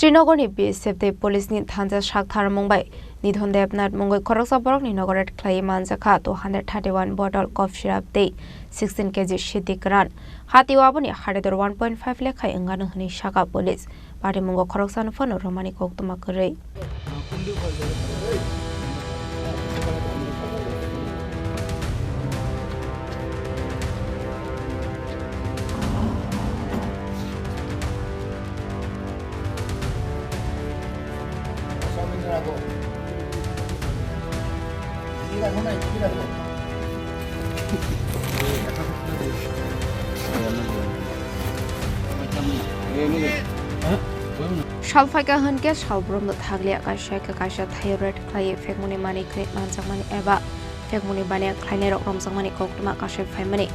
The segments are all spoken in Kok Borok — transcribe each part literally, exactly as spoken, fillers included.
Srinagarni B S F tei police ni thansa sak tharmung bai Nidhan Debnath mungwi khoroksa borokni nogo raid khlaiwi manjakha two hundred thirty-one bottle cough syrup tei sixteen K G sidi kwran. Hatio aboni haridor one point five lekha wngano hwnwi sakha police. Patimungo khoroksano phano romani koktwma kwrwi. Sal phaikha hwnkhe sal borokno thakliya, kaisa khe kaisa thaio raid khlaiwi phekmani manwi kwrwi manjakmani eba phekmani baniya khlainairok romjakmani koktwma kasui phaimani.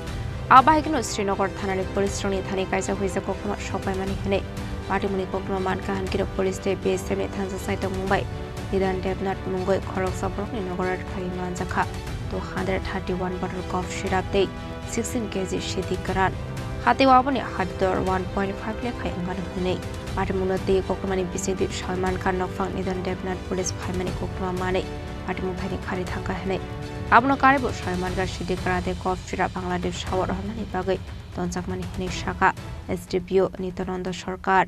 A bahaikeno Srinagar thanani police rokni thani kaisa huijak koktwma sokpaimani hwnwi patimungni koktwma mankha, hwnkhe police tei B S F ni thansa sai tongmung bai Nidhan Debnath mungwi khoroksa borokni nogo raid khlaiwi manjakha two hundred thirty-one bottle cough syrup tei sixteen K G sidi kwran. Hatio aboni haridor one point five lekha wngano hwnwi patimungno twi koktwmani bisingtwi soi mankha nokphang Nidhan Debnath police phaimani koktwma manwi patimung thaini kharwi thangkha hwnwi. Abono karwibo soi mankha sidi kwran tei cough syrup Bangladesh hao rohornani bagwi tonjakmani hwnwi sakha S D P O Nityanondo Sarkar.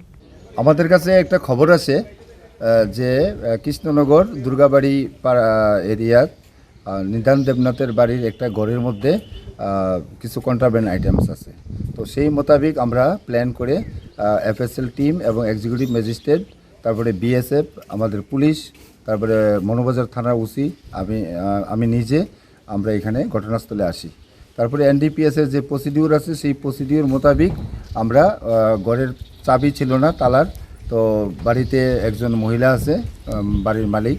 আমাদের কাছে একটা খবর আছে, আহ, যে, আহ, কৃষ্ণনগর দুর্গাবাড়ি পাড়া এরিয়ার, আহ, নিধান দেবনাথের বাড়ির একটা ঘরের মধ্যে, আহ, কিছু কন্ট্রাব্যান্ড আইটেমস আছে। তো সেই মোতাবেক আমরা প্ল্যান করে, আহ, এফএসএল টিম এবং এক্সিকিউটিভ ম্যাজিস্ট্রেট, তারপরে বিএসএফ, আমাদের পুলিশ, তারপরে মনোবাজার থানার ওসি, আমি, আহ, আমি নিজে আমরা এখানে ঘটনাস্থলে আসি। তারপরে এনডিপিএস এর যে প্রসিডিউর আছে, সেই প্রসিডিউর মোতাবেক আমরা, আহ, ঘরের চাবি ছিল না তালার, তো বাড়িতে একজন মহিলা আছে, উম, বাড়ির মালিক,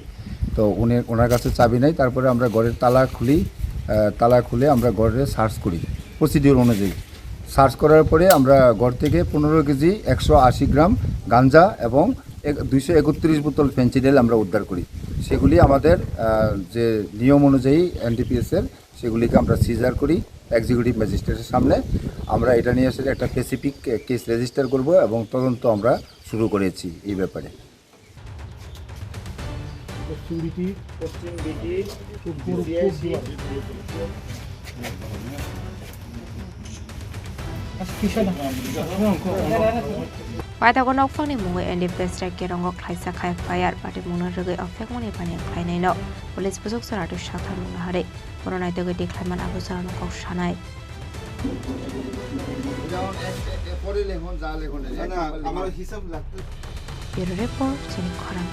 তো উনি, ওনার কাছে চাবি নাই। তারপরে আমরা ঘরের তালা খুলি, আহ, তালা খুলে আমরা ঘরে সার্চ করি প্রসিডিউর অনুযায়ী। সার্চ করার পরে আমরা ঘর থেকে পনেরো কেজি একশো আশি গ্রাম গাঞ্জা এবং এক-, দুইশো একত্রিশ বোতল ফেন্সিডিল আমরা উদ্ধার করি। সেগুলি আমাদের, আহ, যে নিয়ম অনুযায়ী এনডিপিএস এর, সেগুলিকে আমরা সিজার করি এক্সিকিউটিভ ম্যাজিস্ট্রেটের সামনে। আমরা এটা নিয়ে আসলে একটা স্পেসিফিক কেস রেজিস্টার করব এবং তদন্ত আমরা শুরু করেছি এই ব্যাপারে। পশ্চিম বিটি, পশ্চিম বিটি, পূর্ব, পূর্ব BIC. Paithago nokphangni mungwi N D P S rai kerongo khlaisa khai F I R, patimungno rwgwi o phekmani baniya khlainaino police bwswk chwrairok sakha mungno harwi bono naitugwi tikhlaiman abo chwrairokno kok sanai. যেমন এ-, এ-, এ পরে লেখুন, যা লেখুন, না, না, আমার হিসাব লাগতো। Bureau Report, Chini Khorang.